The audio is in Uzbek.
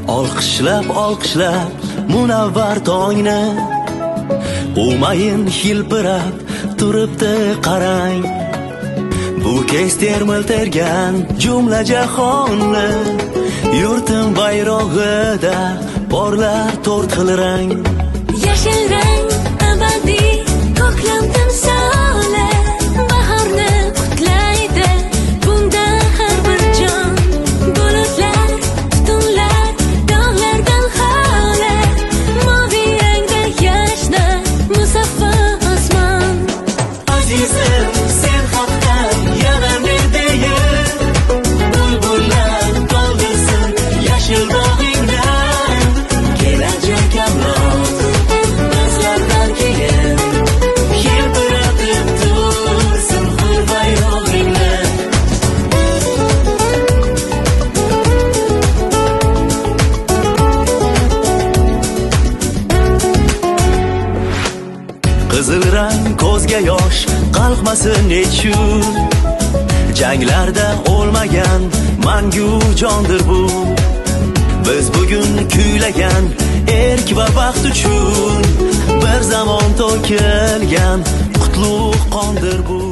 Olqishlab olqishlab munavvar tongni, Umayin hilpirab turibdi qarang. Bu kez termiltirgan jumla jahonni, yurtim bayrog'ida porlar to'rt xil rang. Yashil rang abadiy ko'klam timsoli, bahorni qutlaydi bunda har bir jon. Bulutlar, tutunlar, dog'lardan xoli, moviy rangda yashnar musaffo osmon. Azizim, sen haqda yana ne deyin? Bulbullar to'ldirsin yashil bog'ingdan. Kelajak avlod bizlardan keyin hilpiratib tursin hur bayrog'ingni. Qizil rang ko'zga yosh qalqmasin nechun, janglarda o'lmagan mangu jondir bu. Biz bugun kuylagan erk va baxt uchun bir zamon to'kilgan qutlug' qondir bu.